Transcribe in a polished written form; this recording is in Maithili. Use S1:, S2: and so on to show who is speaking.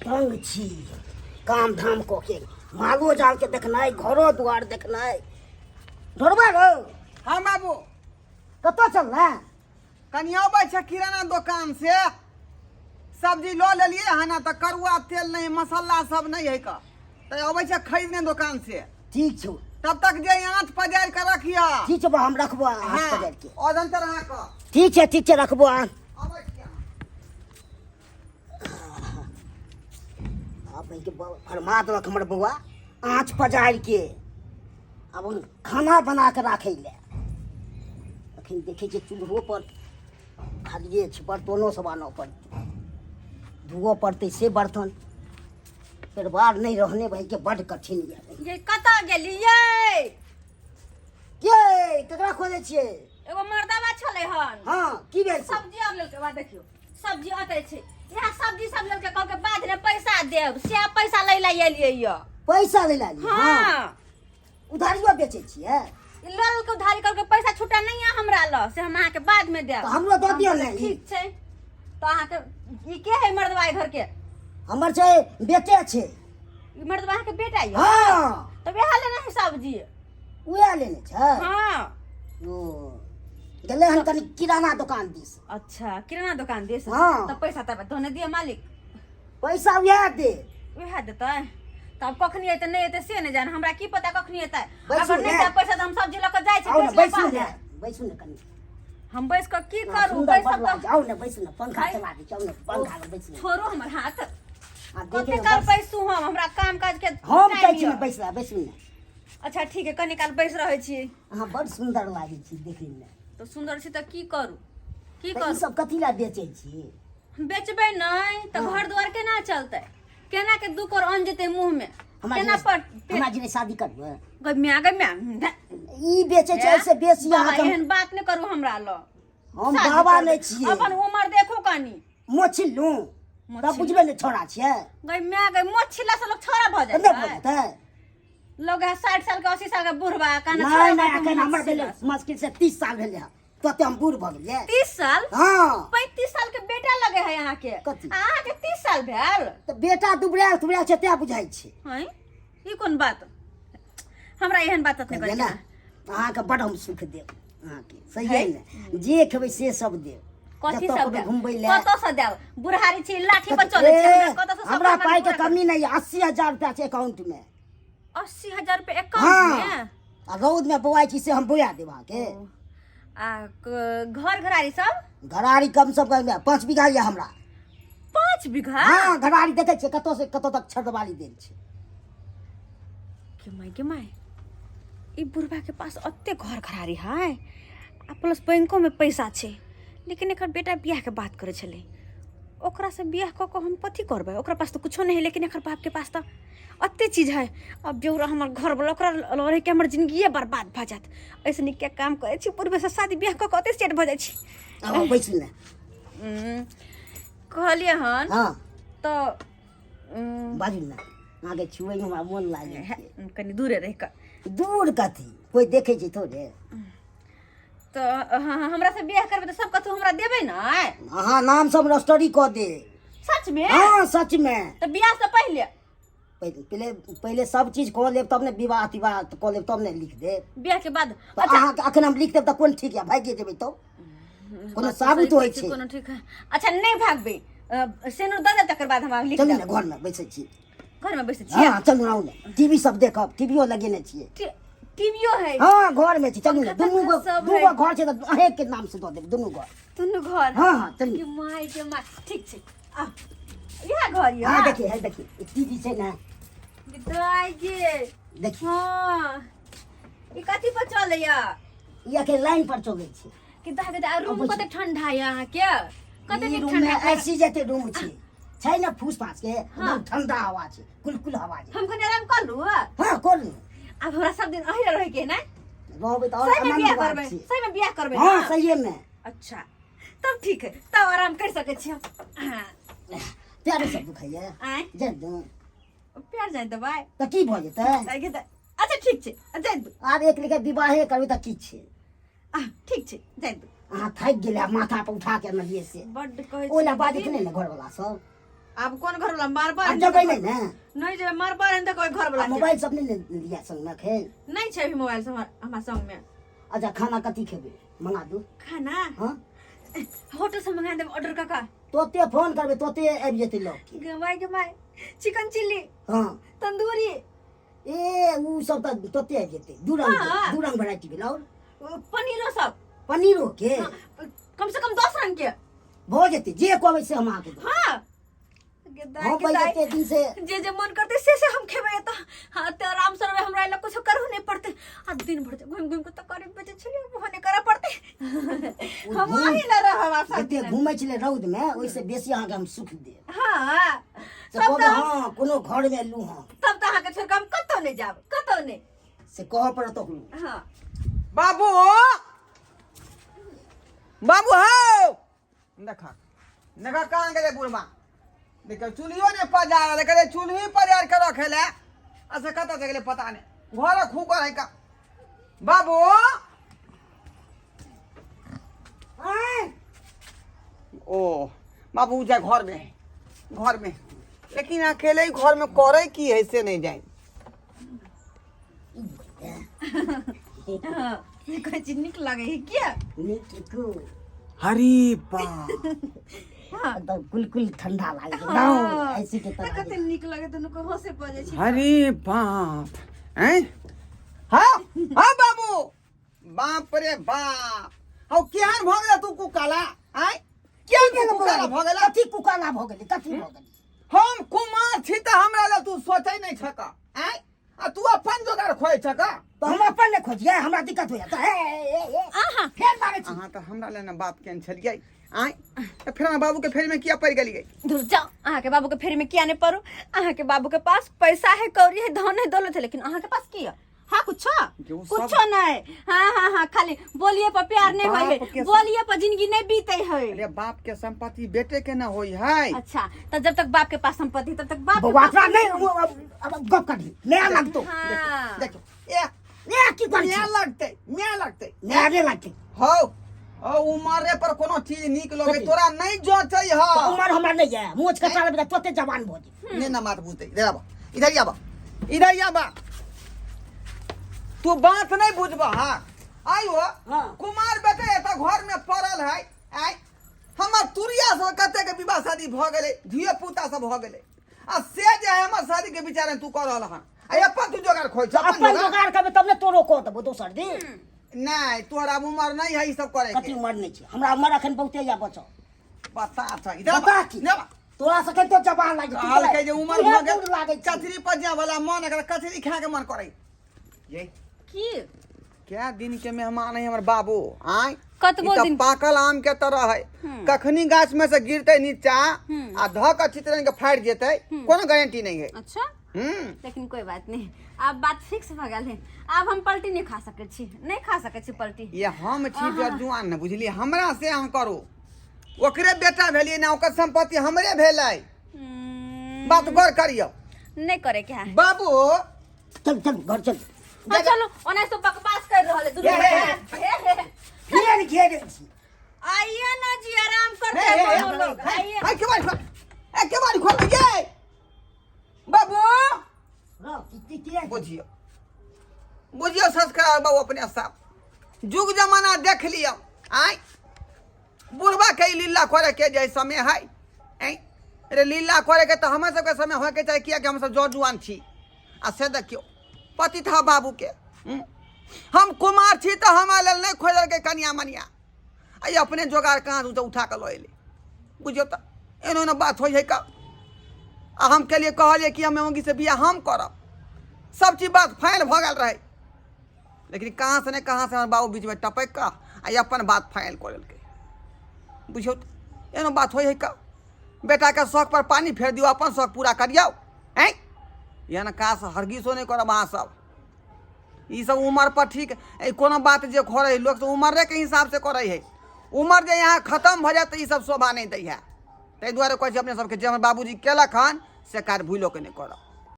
S1: तंग छी काम धाम कऽ के मालो जाल के देखनाइ घरो दुआर देखनाइ ढोरबा रौ।
S2: हाँ बाबू।
S1: कतऽ चलना?
S2: कनि अबै छै किराना दोकान से सब्जी लऽ लेलियै हन तऽ करुआ तेल नहि, मसाला सब नहि है का, तऽ अबै छै खरीदने दोकान से।
S1: ठीक छौ।
S2: तब तक जे आँच पजारि के रखिया।
S1: ठीक छौ बा, हम रखबो आँच पजारि के।
S2: ओदन तर अहाँ के।
S1: ठीक छै, ठीक छै, रखबो आँच।
S2: अबै छी अहाँ।
S1: आब के फरमा देलक हमर बौआ आँच पजारि के, आब हम खाना बना के राखै लए। अखन देखै छियै चूल्हो पर खालिए छै, बर्तनो सब आनऽ पड़तै, धोअ पड़तै से बर्तन। परिवार नहि रहने भाइके बड्ड कठिन यऽ।
S3: ये कतऽ गेलियै?
S1: के ककरा खोजै छियै?
S3: एगो मर्दाबा छलै हन।
S1: हँ, की भेल छै?
S3: सब्जी आर लेलकै, बा देखियौ सब्जी अतै छै, इएह सब्जी सब लेलकै, कहलकै बाद में पैसा देब, से पैसा लै लए एलियै यऽ।
S1: पैसा लै लए एलियै?
S3: हँ।
S1: उधारियो बेचै छियै?
S3: ई लऽ लेलकै उधारी, कहलकै पैसा छुट्टा नहि यऽ हमरा लग, से हम अहाँके बाद में देब।
S1: तऽ हमरो दऽ दिअ ने।
S3: ठीक छै, तऽ अहाँके ई के है मर्दबा घर के?
S1: हमर छै, बेटे छै।
S3: ई मर्दबा अहाँके बेटा यऽ?
S1: हँ।
S3: तऽ वएह लेने है सब्जी।
S1: उएह लेने छै?
S3: हँ।
S1: ओ गेलै हन कनि किराना दोकान दिस।
S3: अच्छा, किराना दोकान दिस?
S1: हँ।
S3: तऽ पैसा तब धोने दिअ मालिक।
S1: पैसा उएह दे।
S3: उएह देतै? तब कखनी एतै नहि एतै से नहि जान, हमरा की पता कखनी एतै।
S1: बैसू
S3: अगर नहि
S1: ने।
S3: देब पैसा तऽ हम सब्जी लऽ कऽ जाइ छी
S1: आउ ने
S3: बेच लेब
S1: बैसू ने
S3: बाहरे।
S1: बैसू ने कनि।
S3: हम बैस कऽ की
S1: हँ,
S3: करू?
S1: सुन्दर
S3: बैसब
S1: बड़
S3: तऽ
S1: लागै। आउ ने बैसू ने, पंखा
S3: आइ।
S1: चला दै छी, आउ ने पंखा लग बैसू ने।
S3: छोड़ू हमर हाथ।
S1: आ देखै
S3: कते
S1: मे
S3: काल
S1: बड़
S3: बैसू हम, हमरा काम काज के
S1: हम
S3: टाइम
S1: कहै छी ने
S3: यऽ।
S1: बैसला, बैसू ने।
S3: अच्छा ठीक है, कनी काल बैस रहै छी।
S1: अहाँ बड़ सुन्दर लागै छी देखैमे।
S3: तऽ सुन्दर छी तऽ की करू, की
S1: तऽ ई
S3: करू?
S1: सब कथी लए बेचै छी?
S3: बेचबै नहि तऽ घर दुआर केना चलतै? केना के दू कोर अन्न जेतै मुँह में?
S1: हमरा
S3: केना
S1: जेना
S3: पर
S1: हमरा जेना शादी करबै?
S3: गै म्या, गै म्या, धै।
S1: ई बेचै छै एहिसँ बेसी
S3: बाबा,
S1: अहाँके
S3: एहन बात नहि करू हमरा लग।
S1: हम
S3: शादी
S1: बाबा
S3: करबै।
S1: नहि छियै।
S3: अपन उमर देखू कनी।
S1: मोछिलू तब बुझबै ने छोड़ा छियै।
S3: गै म्या गै, मोछ छिला से लोग छोड़ा भऽ
S1: तऽ
S3: जाइ
S1: नहि
S3: छै?
S1: भऽ जेतै?
S3: लोग है 60 साल के, 80 साल के बुढ़वा काना
S1: नहि
S3: छोड़ा
S1: नहि
S3: भऽ
S1: एखन
S3: मोछ
S1: हमर भेलै
S3: छिला से।
S1: मुश्किल से 30 साल भेलै हँ, तते हम बूढ़ भऽ गेलियै?
S3: 30 साल?
S1: हँ।
S3: 35 साल के बेटा लगे है अहाँ के।
S1: कथी?
S3: आ अहाँ के 30 साल भेल?
S1: तऽ बेटा दुबरायल तुबरायल छै तें बुझाइ छै।
S3: हैं, ई कोन बात? हमरा एहन बात नहि
S1: कहलियै
S3: करे।
S1: ने अहाँके बड हम सुख देब अहाँके, सहिए ने जे खेबै से सब देब।
S3: कथी
S1: जतऽ
S3: सब
S1: कहबै
S3: देब?
S1: घुमबै लए।
S3: कतऽ से देब? बुढ़ारी छी, लाठी पर चलै छी,
S1: ए,
S3: हमरा कतऽ से सब
S1: हमरा
S3: सामान
S1: पाइके
S3: पूरा
S1: कमी नहि यऽ, 80,000 रुपया छै अकाउंट मे।
S3: 80,000 रुपया अकाउंट
S1: हँ।
S3: में?
S1: आ रौद मे बौआइ छी से हम बौआ देब अहाँके।
S3: आ घर घरारी सब?
S1: घरारी कम से कम 5 बीघा यऽ हमरा।
S3: 5 बीघा?
S1: हँ, घरारी देखै छियै कतऽ से कतऽ तक छरदवाली देल छै।
S3: के माय के माय, ई बुढ़बा के पास अते घर घरारी है आ प्लस बैंको में पैसा छै, लेकिन एकर बेटा बियाह के बात करै छलै, ओकरा से बियाह कऽ कऽ हम कथी करबै? ओकरा पास तऽ कुछो नहि है, लेकिन एकर बाप के पास तऽ अते चीज है। अब बेउरा हमर घर वाला ओकरा लड़े के हमर जिंदगिए बर्बाद भऽ जायत। ऐसे नीक के काम करै छी, बुढ़बे से शादी बियाह कऽ कऽ ओते सेट भऽ जाइ छी।
S1: आब बैसू ने।
S3: कहलियै हन।
S1: हँ।
S3: तऽ
S1: बाजू ने, अहाँके छुएमे हमरा मोन लागै छै।
S3: कनि दूरे रहि कऽ।
S1: दूर कथी, कोइ देखै छै थोड़े?
S3: तऽ अहाँ हमरा से बियाह करबै तऽ सब कथू हमरा देबै ने?
S1: अहाँ नाम सब रजिस्ट्री कऽ दे।
S3: सच में?
S1: हँ, सच में।
S3: तऽ बियाह से पहिले?
S1: पहिले पहिले सब चीज कऽ लेब तब ने, विवाह तिवाह कऽ लेब तब ने लिख देब
S3: बियाह के बाद।
S1: तऽ
S3: अच्छा।
S1: अहाँके अखन हम लिख देब तऽ कोन ठीक यऽ, भागि जेबै तऽ कोनो
S3: बात तऽ
S1: साबुत
S3: सही
S1: होइ
S3: कहै छी,
S1: छै।
S3: कोनो ठीक है। अच्छा नहि भागबै, सेनुर दऽ देब तकर बाद हमरा लिख
S1: चलू
S3: देब।
S1: ने घरमे बैसै छी।
S3: घर में बैसै छियै?
S1: हँ, चलू आउ ने, टीवी सब देखब, टीवीओ लगेने छियै।
S3: टीवीओ है?
S1: हँ, घर में छी, चलू ने।
S3: पंखा
S1: दुनू गो
S3: तंखा सब
S1: दू
S3: है।
S1: गो घर छै तऽ अहें के नाम से दऽ देब दुनू घर।
S3: दुनू घर?
S1: हँ हँ, चलू।
S3: के माय के माय, ठीक छै, आ इएह घर यऽ?
S1: हँ, देखिए है, देखिए टीवी छै ने।
S3: दाइ गे।
S1: देखिए।
S3: हँ, ई कथी पर चलैया?
S1: ई अखन लाइन पर चलै छै।
S3: कि दाइ गे दाइ, रूम
S1: अबै छै।
S3: कते ठंडा यऽ अहाँके, कते
S1: ई
S3: नीक
S1: रूम
S3: ठंडा
S1: में एसी जते रूम छै, छै ने फूस फास के
S3: हाँ।
S1: एकदम ठंडा हवा छै, कुल कुल हवा छै।
S3: हम कनि आराम कर लू?
S1: हँ, कर लू।
S3: आब हमरा सब दिन अही रहै के ने?
S1: रहबै तऽ और
S3: सही में
S1: आनंद
S3: बियाह
S1: बात
S3: करबै?
S1: छै।
S3: सही में बियाह करबै?
S1: हँ
S3: ना?
S1: सहिए में।
S3: अच्छा तब ठीक है, तब आराम कर सकै छी हम। हाँ।
S1: प्यारे सब दुखाइए?
S3: आँय?
S1: जानि दू।
S3: प्यार जानि देबै?
S1: तऽ की भऽ जेतै?
S3: आइ के तऽ- अच्छा ठीक छै, जानि दू।
S1: आब एक लेखे विवाहे करबै तऽ की छै?
S3: आ ठीक छै, जानि दू।
S1: अहाँ थाकि गेलै, माथा पर उठा के अनलियै से।
S3: बड्ड कहै
S1: ओहि लए
S3: छी
S1: बाजैत नहि ने घरवला सब।
S3: आब कोन घर वाला मारबा
S1: आब जेबै नहि ने?
S3: नहि जेबै, मारबा रहन तऽ कोइ घर
S1: आ
S3: वाला के।
S1: मोबाइल सब नहि ने लिया संगमे एखन?
S3: नहि छै अभी मोबाइल सब हमरा संग में।
S1: अच्छा, खाना कथी खेबै, मंगा दू?
S3: खाना?
S1: हाँ।
S3: होटल से मंगा देब ऑर्डर काका।
S1: तोते फोन करबै तोते आबि जेतै लऽ के।
S3: गे माय, गे माय, चिकन चिल्ली।
S1: हाँ।
S3: तंदूरी।
S1: ए उ सब तऽ तोते आबि जेतै। दू रंग।
S3: हाँ।
S1: दू रंग वेराइटी भेल आओर
S3: पनीरो सब।
S1: पनीरो के।
S3: हाँ, कम से कम 10 रंग के।
S1: भऽ जेतै, जे कहबै से हम अहाँके देब।
S3: हाँ गे दाइ,
S1: हम
S3: गे दाइ।
S1: एते दिन से
S3: जे जे मन करते से हम खेबै तऽ। हाँ, तऽ आराम से रहबै, हमरा एला कुछो करहु नहि पड़तै। आ दिन भर जे घुमि घुमि के तऽ करी बेचै छलियै, ओहो नहि करऽ पड़तै। हम अही लए रहब आब सब
S1: जते
S3: दिन।
S1: घूमै छलै रौद मे, ओहिसँ बेसी अहाँके हम सुख देब।
S3: हाँ।
S1: से
S3: तब
S1: कहबै
S3: तऽ
S1: हाँ, कोनो घरमे लू हम।
S3: तब तऽ अहाँके छोड़ि कऽ हम कतहु नहि जायब, कतहु नहि।
S1: से कहऽ पड़त ओकरो।
S3: हाँ।
S2: बाबू, बाबू हौ, देखा देखा, कहाँ गेलै बुढ़बा? देखियौ, चूल्हियो नहि पजार रहलै। कहलै चूल्ही पजार के रखै लए, आ से कतऽ से गेलै पता नहि। घर खूकर है का बाबू?
S1: आँय?
S2: ओ बाबू जाय घर में है, घर में, लेकिन अकेले ही घर में करे की है से नहीं जाए।
S3: हाँ, कहै छी नीक लागै है किया?
S1: नीक को।
S2: हरी बाप।
S3: हाँ।
S1: एकदम कुल कुल ठंडा लागै छै।
S3: हाँ।
S1: ऐसी के
S3: तऽ
S1: तरह।
S3: कते नीक लगै, दुनू के हंसे पड़ जाइ छै।
S2: हरे बाप, हैं? हाँ हाँ बाबू, बाप रे बाप, हौ केहन भऽ गेला तू कुकाला? आँय, केहन तू कुकाला भऽ गेला?
S1: कथी कुकाला भऽ गेलै? कथी भऽ गेलै?
S2: हम कुमार छी तऽ हमरा लए तू सोचै नहि छक? आँय, आ तू अपन जोगार खोजै छक?
S1: तऽ हम अपन नहि खोजियै? हमरा दिक्कत होइया तऽ ए, ए, ए, ए,
S3: अहाँ
S1: फेर मारै छी।
S2: अहाँ तऽ हमरा लए ने बात केने छलियै? आँय, तऽ फेर हमरा बाबूके फेरमे किया पड़ि गेलियै?
S3: दूर जाओ, अहाँके बाबू के फेर में किया नहीं पड़ू? अहाँके बाबू के पास पैसा है, कौड़ी है, धन है, दौलत है, लेकिन अहाँके पास की है? हाँ, कुछ
S2: जो सब-
S3: कुछो नहीं। हाँ हाँ हाँ, खाली बोलिए पर प्यार नहीं
S2: बाप
S3: होय
S2: के
S3: है, बोलिए पर जिंदगी नहीं बीते है।
S2: अरे, बाप के संपत्ति बेटे के न होई है।
S3: अच्छा, तो जब तक बाप के पास संपत्ति तब तक बाप के
S1: बौआ
S3: पास
S1: तोरा नहि अब गप करही नया लागतो।
S3: हाँ।
S2: देखियौ ए।
S1: ए, की करै
S2: माय
S1: छी?
S2: लगतै, माय लगतै।
S1: नया नहि लागतै।
S2: हौ हौ, उमरे पर कोनो चीज नीक लगे
S1: कथी?
S2: तोरा नहीं जोचै ह।
S1: तऽ उमर हमरा नहि यऽ, मोछ कटा लेबै तऽ तोते जवान भऽ जेबै।
S2: ने ना मात बुझतै। इधर आबा, इधर आबा, इधर आबा। तू बात नहीं बुझबा। हाँ, आइयो।
S1: हाँ।
S2: कुमार बेटे एतऽ घर में पड़ल है। आइ हमर तुरिया सब कते के विवाह शादी भऽ गेलै, धियो पुता सब भऽ गेलै, आ से जे है हमर शादी के विचार तू कऽ रहल हन, आ अपन तू जोगाड़ खोज
S1: तऽ अपन जोगाड़ करबै तब ने तोरो कऽ देबो दोसर दिन।
S2: नहीं, तोहर आब उमर नहीं है ई सब करे
S1: कथी
S2: के।
S1: उमर नहि छै हमरा? उमर अखन बहुते यऽ बचल।
S2: बता छ, इधर
S1: बता की?
S2: ने बा।
S1: तोरा सबके तो जवान लागे।
S2: कहलकै जे उमर भऽ गेल।
S1: लागे छै।
S2: कचरी पर जाय वाला मन, एकरा कचरी खाय के मन करै ये।
S3: की?
S2: क्या दिन के मेहमान है हमर बाबू? आय,
S3: कतबो
S2: ई तऽ
S3: दिन-
S2: पाकल आम के तरह है, कखनी गाछ में से गिरते नीचा आ धऽ के चितरन के फाड़ि जेतै, कोनो गारंटी नहीं है।
S3: अच्छा।
S2: हम्म।
S3: लेकिन कोई बात नहीं, आब बात फिक्स भऽ गेल है। आब हम पलटी नहीं खा सकै छी, नहीं खा सकै छी पलटी।
S2: ये हम छी जुआन ने, बुझलियै? हमरा से अहाँ करू, ओकरे बेटा भेलियै ने, ओकर संपत्ति हमरे भेलै। बात गौर करियौ।
S3: नहीं करे के है।
S2: बाबू।
S1: चल चल, घर चल।
S3: हाँ, चलो, ओना तो बकवास कर रहल है दुनू।
S2: हे, हे,
S3: हे, हे, हे।
S1: फेर घेरे छी।
S3: आइए ना जी, आराम करते
S2: हे, हे,
S3: हैं
S2: हे,
S3: दोनों लोग, आइए।
S2: हे, केवाड़ी खोल, ए केवाड़ी खोल ये बाबू।
S1: रह, की की की?
S2: बुझियौ, बुझियौ संस्कार बाबू, अपने साफ जुग जमाना देख लियौ। आय, बुढ़बा के ई लीला करे के जे समय है? ऐं रे, लीला करे के तऽ हमर सबके समय होके चाही, कियाकि हमसब जर जुआन छी। आ से देखियौ पति था बाबूके, हम्म? हम कुमार छी तऽ हमरा लेल नहि खोजलकै कनिया मनिया, आ ई अपने जोगाड़ कहाँ से उठा कऽ लऽ एलै। बुझियौ तऽ एनो एनो बात होइ है का। आ हम केलिए, कहलिए कि हम मौगी से बियाह हम करब, सब चीज बात फाइनल भऽ गेल रहै, लेकिन कहाँ से ने कहाँ से हमर बाबू बीचमे टपकि कऽ आ ई अपन बात फाइनल कऽ लेलकै। बुझियौ तऽ एनो बात होइ है का। बेटाके शौक पर पानि फेर दियौ, अपन शौक पूरा करियौ। आँय, एहन काज हरगिजो नहि करब अहाँ सब। ई सब उमर पर ठीक ए कोनो बात जे करै है लोक, से उमरेके हिसाबसँ करै है। उमर जे यहाँ खतम भऽ जायत तऽ ई सब शोभा नहि दै है। ताहि दुआरे कहै छी अपने सबके, जे हमर बाबूजी केलक हन से काज भूलो के नहि करब।